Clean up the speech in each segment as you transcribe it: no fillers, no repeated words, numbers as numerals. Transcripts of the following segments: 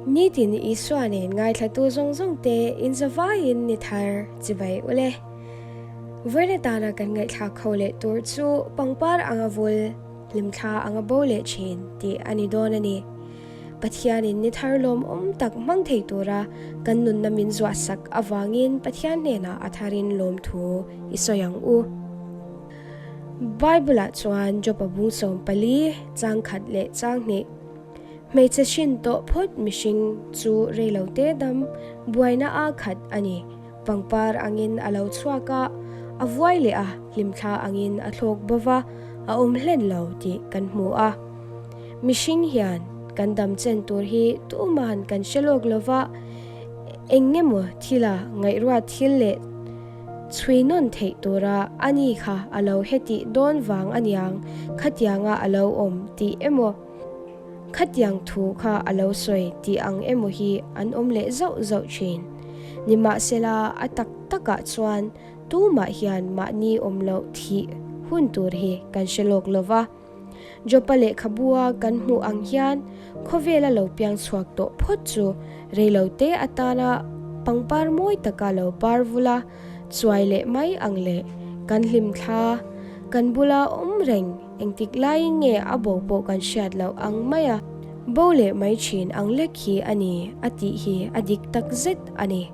Nitin Isua nen ngaithlatu zawng zawng te inzavaiin ni thar chibai ule. Vawiin atana kan ngaihthlak ho leh tur chu pangpar anga vul, hlimthla anga bo leh thin tih a ni dawn a ni. Pathianin ni thar lawmawm tak hmang thei tura kan nunna min zuahsak avangin Pathian hnenah a tharin lawmthu i sawi ang u. Bible-ah chuan Job-a bung 14, chang khat leh chang hnih, Hmeichhe hrin tawh phawt mihring chu reilote dam buaina a khat a ni. Pangpar angin a lo chhuak a, a vuai leh a, hlimthla angin a thlawk bo va, a awm hlen lo tih kan hmu a. Mihring hian kan dam chen tur hi tumahan kan hre lawk lo va, eng nge maw thila ngaihruat thil leh chhui nawn theih tura a ni kha a lo hetih dawn vang aniang khatianga a lo awm tih emaw, Khatiang thu kha a lo sawi tih ang emaw hi an awm leh zauh zauh thin. Nimahsela, a tak takah chuan tumah hian mahni awm loh thih hun tur hi kan hre lawk lo va. Jopa lehkhabua kan hmuh ang hian khawvela lo piang chhuak tawh phawt chu reilote atana pangpar mawi taka lo par vula chuai leh mai ang leh kan hlimthla kan bula awm reng Engtik laiin nge a bo pawh kan hriat loh ang mai a, bo leh mai thin ang lek hi a ni a tih hi a dik tak zet a ni.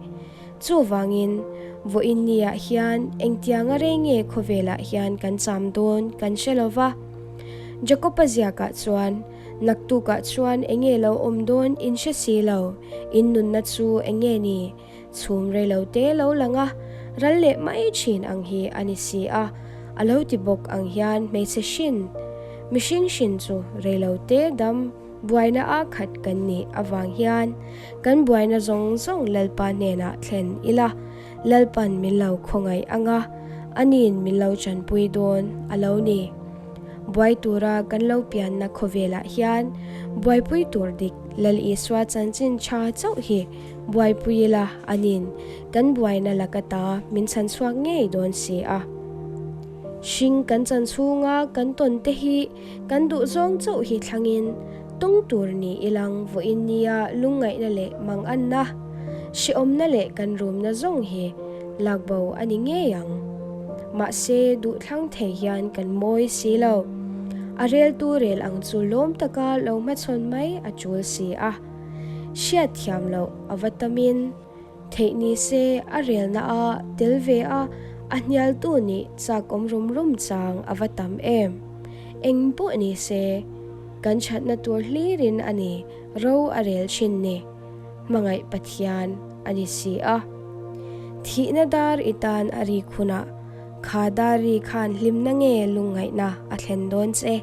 Chuvangin, vawiin niah hian engtianga rei nge khawvelah hian kan cham dawn kan hre lo va. Jakob-a ziakah chuan, Naktukah chuan enge lo awm dawn in hre si lo, in nunna chu enge ni? Chhum rei lo te lo lang a, ral leh mai thin ang hi a ni si a, a lo ti bawk ang hian hmeichhe hrin, mihring hrin chu rei lo te dam buaina a khat kan nih avang hian kan buaina zawng zawng Lalpa hnenah thlen ila, Lalpan min lo khawngaih ang a, ani'n min lo chanpui dawn a lo ni. Buai tura kan lo pianna khawvelah hian buaipui tur dik Lal Isua chanchin tha chauh hi Buaipui ila anin kan buaina laka ta min chhan chhuak ngei dawn si a. Hring kan chan chhunga kan tawn te hi kan duh zawng chauh hi thlangin tawng tur ni ilang vawiin nia lungngaihna leh manganna, hrehawmna leh kan rumna zawng hi lakbo a ni ngei ang. Mahse duh thlang thei hian kan mawi si lo. A reltu rel ang chu lawm taka lo hmachhawn mai a tul si a. Hriat thiam loh a va tamin theih ni se a relna a tel ve a, a hnialtu nih chak awm rum rum chang a va tam em. Eng pawh ni se kan thatna tur hlirin a ni ro a rel thin ni. Hmangaih Pathian a ni si a. Thihna dar i tan a rik hunah kha dar ri khan hlimna nge lungngaihna a thlen dawn che.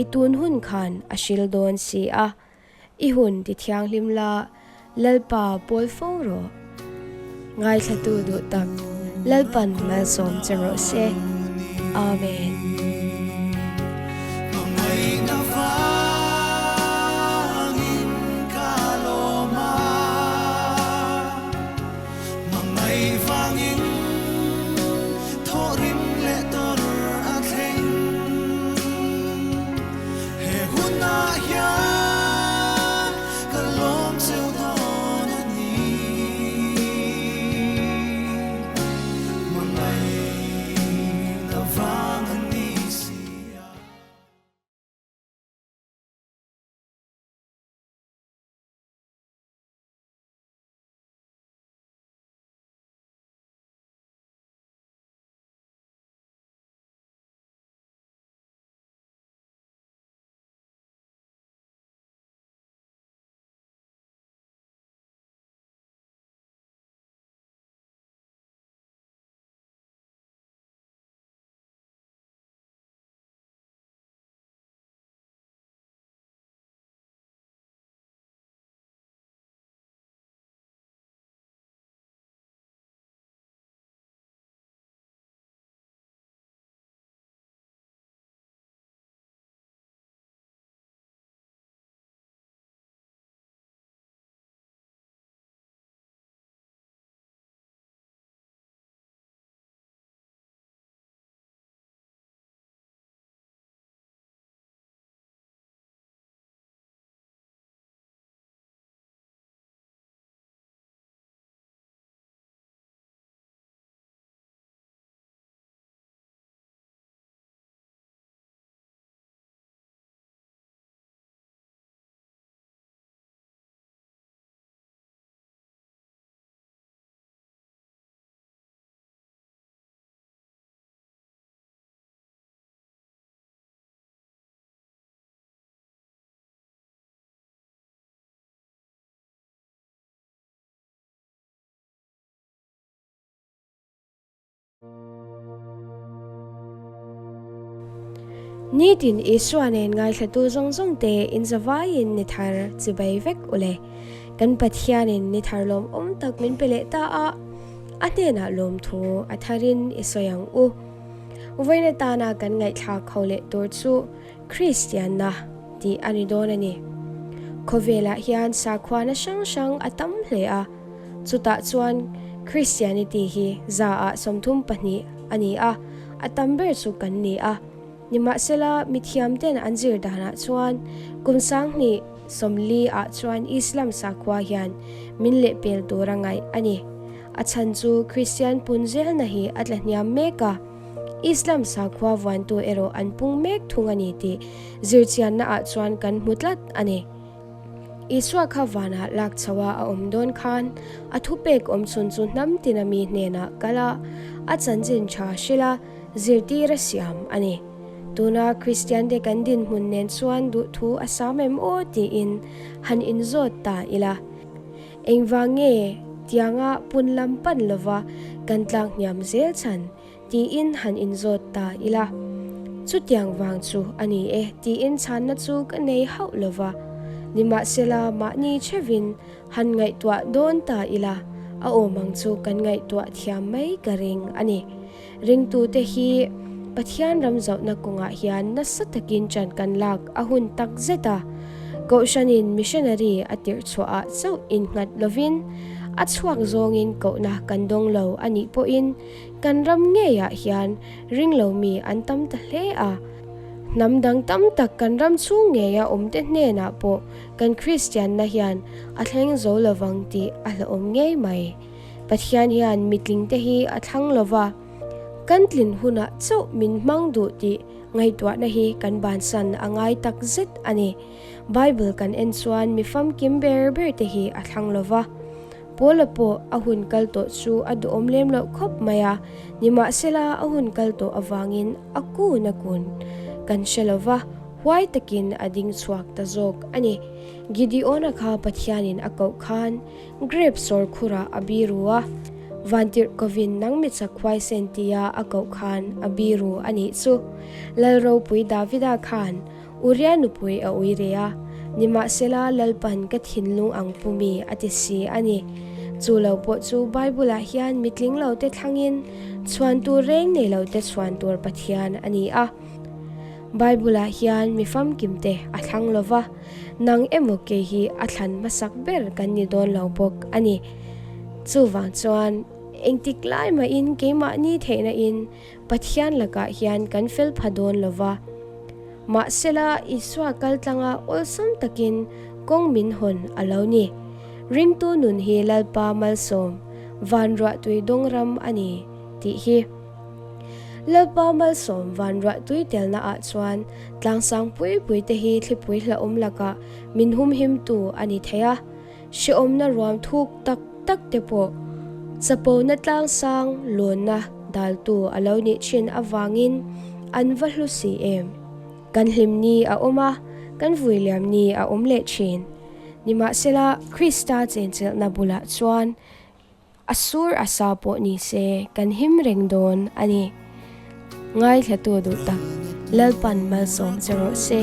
I tun hun khan a hril dawn si a. I hun ti thianghlim la, Lalpa pawl fo rawh. Ngaithlatu duh tak, Lalpan malsawm che rawh se. Amen. He hunah hian ka lawm cheu dawn a ni. Hmangaihna vang a ni si. Nitin Isua nen ngaithlatu zawng zawng te in zavaiin ni thar chibai vek u le. Kan Pathianin ni thar lawmawm tak min pe leh ta a, a hnenah lawmthu a tharin i sawi ang u. Vawiin atana kan ngaihthlak ho leh tur chu Kristianna tih a ni dawn a ni. Khawvelah hian sakhuana hrang hrang a tam hle a, chutah chuan Christianity hi zaah 32 a ni a, a tam ber chu kan ni a. Nimahsela, mithiamten an zir danah chuan kum 2040 ah chuan Islam sakhua hian min lehpel tur a ngaih a ni. A chhan chu Kristian pun zelna hi a tlahniam mek a. Islam sakhua vuantu erawh an pung mek thung a ni tih zirchianna ah chuan kan hmu tlat a ni. Isua kha vanah lak chhoa a awm dawn khan a thupek awm chhun chu hnam tina mi hnenah kal a, a chanchin tha hrilh a, zirtir a siam a ni. Tuna Kristiante kan dinhmun nen chuan duhthu a sam em aw tiin han inzawt ta ila. Engvang nge tianga pun lam pan lova kan tlak hniam zel chhan tiin han inzawt ta ila. Chutiang vang chu a ni e tiin chhanna chu ka nei hauh lova. Nimahsela mahni chhevin han ngaihtuah dawn ta ila, a awm ang chu kan ngaihtuah thiam mai ka ring a ni. Ringtute hi Pathian ram zauhna kawngah hian nasa takin ṭan kan lak a hun tak zet a. Kohhranin missionary a tirh chhuahah chauh innghat lovin a chhuak zawngin kohna kan dawng lo a nih pawhin kan ram ngeiah hian ringlo mi an tam ta hle a. Hnam dang tam tak kan ram chhung ngeia awmte hnenah pawh kan Kristianna hian a thleng zo lovang tih a hlauhawm ngei mai. Pathian hian mitlingte hi a thlang lo va, kan tlin hunah chauh min hmang duh tih ngaihtuahna hi kan bansan a ngai tak zet a ni. Bible kan en chuan mi famkim ber ber te hi a thlang lo va. Paula pawh a hun kal tawh chu a duhawm lem loh khawp mai a, nimahsela a hun kal tawh avangin a kun a kun kan hre lo va, huai takin a ding chhuak ta zawk a ni. Gideona kha Pathianin a koh khan Grape sawr khurah a biru a, Vantirhkovin nang mi chak huaisen tia a koh khan a biru a nih chu. Lal ropui Davida khan Uria nupui a ui re a, nimahsela Lalpan ka thinlung ang pu mi a ti si a ni. Chu lo pawh chu Bible-ah hian mitling lote thlangin chhuan tur reng nei lote chhuan tur Pathian a ni a. Bible-ah hian mi famkimte a thlang lo va. Nang emaw kei hi a thlan hmasak ber kan ni dawn lo bawk a ni. Chuvang chuan engtik lai mahin keimahni theihna in Pathian lakah hian kan fel pha dawn lo va. Mahsela Isua kal tlanga awlsam takin kawng min hawn a lo ni. Ringtu nun hi Lalpa malsawm van ruahtui dawng ram a ni tih hi. Lalpa malsawm van ruahtui telna ah chuan Tlangsang pui pui te hi thlipui hlauhawm lakah min humhimtu a ni thei a, hrehawmna ruam thuk tak tak te pawh chapona tlangsang lawnna daltu a lo nih thin avangin an va hlu si em. Kan hlim ni a awm a, kan vui liam ni a awm leh thin. Nimahsela, Krista chenchilhna bulah chuan A sur a sa pawh ni se kan him reng dawn a ni. Ngaithlatu duh tak Lalpan malsawm che rawh se.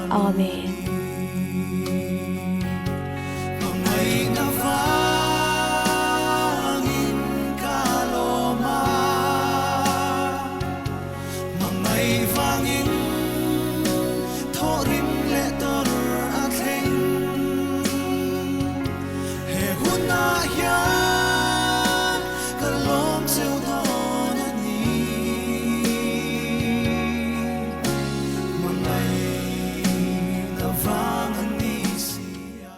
Amen. He hunah hian ka lawm cheu dawn a ni. Hmangaihna vang a ni si a.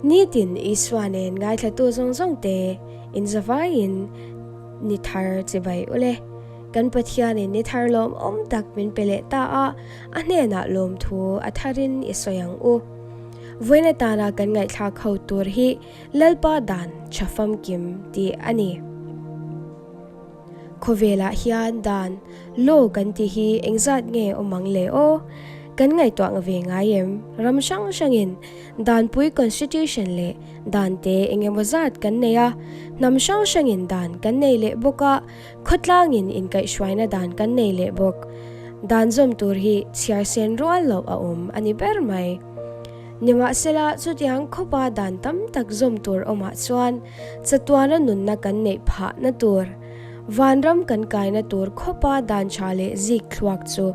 Nitin Isua nen ngaithlatu zawng zawng te inzavaiin ni thar chibai ule. Kan Pathianin ni thar lawmawm tak min pe leh ta a, a hnenah lawmthu a tharin i sawi ang u. Vawiin atana kan ngaihthlak ho tur hi Lalpa dan tha famkim tih a ni. Khawvelah hian dan, law, kan tih hi engzat nge awm ang le aw? Kan ngaihtuah ve ngai em? Ram hrang hrangin danpui constitution leh dan te eng emaw zat kan nei a, hnam hrang hrangin dan kan nei leh bawk a, Khawtlangin inkaihhruaina dan kan nei leh bawk. Dan zawm tur hi chhiar sen rual loh a awm a ni ber mai. Nimahsela, chutiang khawpa dan tam tak zawm tur awmah chuan chatuana nunna kan neih phahna tur, vanram kan kaina tur khawpa dan tha leh zik thluak chu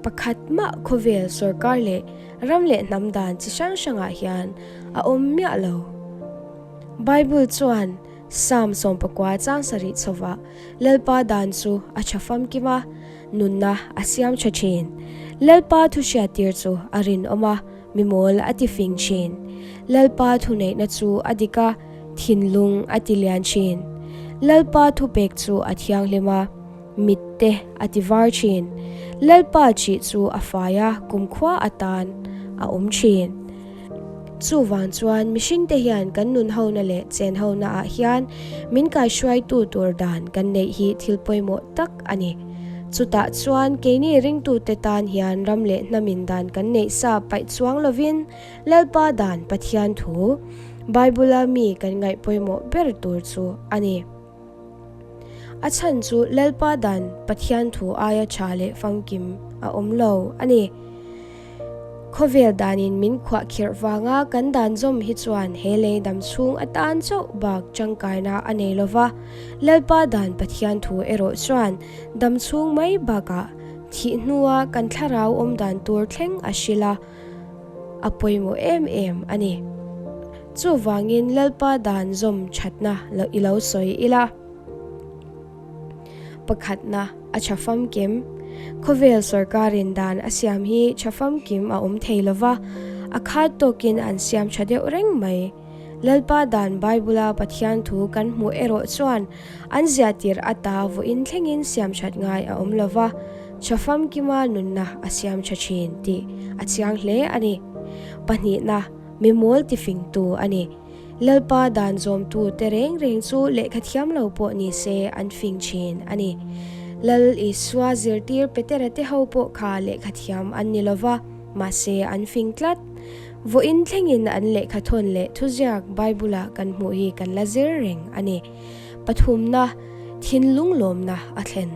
pakhat mah khawvel sorkar leh ram leh hnam dan chi hrang hrangah hian a awm miah lo. Bible chuan Psalm 90 chang sarih chhovah Lalpa dan chu a tha famkim a, nunna a siam tha thin. Lalpa thu hriattir chu a rinawm a, mi mawl a ti fing thin. Lalpa thuneihna chu a dik a, thinlung a ti lian thin. Lalpa thupek chu a thianghlim a, mit te a ti var thin. Lalpa chih chu a fai a, kumkhua atan a awm thin. Chuvang chuan mihringte hian kan nun hona leh chen hona ah hian min kaihruaitu tur dan kan neih hi thil pawimawh tak a ni. Chutah chuan keini ringtute tan hian ram leh hnamin dan kan neih sa paih chuang lovin Lalpa dan Pathian thu, Bible-a mi kan ngaih pawimawh ber tur chu a ni. A chhan chu Lalpa dan Pathian thu aia tha leh famkim a awm lo a ni. Khawvel danin min khuah khirh vanga kan dan zawm hi chuan he lei dam chhung atan chauh bak tangkaina a nei lo va, Lalpa dan Pathian thu erawh chuan dam chhung mai bakah thih hnua kan thlarau awm dan tur thleng a hrilh a, a pawimawh em em a ni. Chuvangin Lalpa dan zawm thatna i lo sawi ila. Pakhatna, a tha famkim. Khawvel sorkarin dan a siam hi tha famkim a awm thei lo va, a khat tawkin an siam tha deuh reng mai. Lalpa dan Bible-a Pathian thu kan hmuh erawh chuan an ziahtir ata vawiin thlengin siam that ngai a awm lo va, tha famkima nunna a siam tha thin tih a chiang hle a ni. Pahnihna, mi mawl tifingtu a ni. Lalpa dan zawmtu te reng reng chu lehkha thiam lo pawh ni se an fing thin a ni. Lal Isua zirtir Petera te ho pawh kha lehkha thiam an ni lo va, mahse an fing tlat. Vawiin thlengin an lehkha thawn leh thuziak Bible-a kan hmuh hi kan la zir reng a ni. Pathumna, thinlung lawmna a thlen.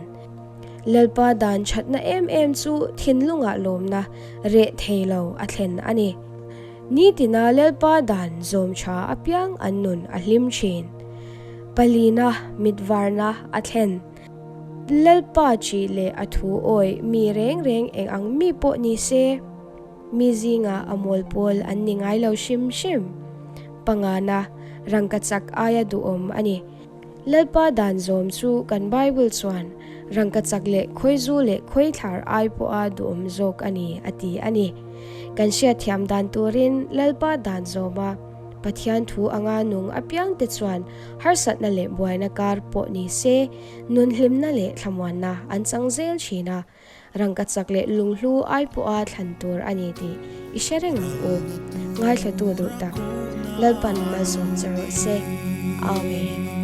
Lalpa dan thatna em em chu thinlungah lawmna reh thei lo a thlen a ni. Nitina Lalpa dan zawm tha apiang an nun a hlim thin. Palina mitvarna a thlen. Lalpa chi leh a thu awi mi reng reng eng ang mi pawh ni se, mi zingah a mawl pawl an ni ngai lo hrim hrim. Pangana rangkachak aia duhawm a ni. Lalpa dan zawm chu kan Bible chuan rangkachak leh khawizu leh khawithlar ai pawha duhawm zawk a ni a ti a ni. Kan hriatthiam dan turin Lalpa dan zawma Pathian thu anga nung apiangte chuan harsatna leh buaina kar pawh ni se nun hlimna leh thlamuanna an chang zel thin a. Rangkachak leh lunghlu ai pawha thlan tur a ni tih i hre reng ang u. Ngaithlatu duh tak, Lalpan malsawm che rawh se. Amen.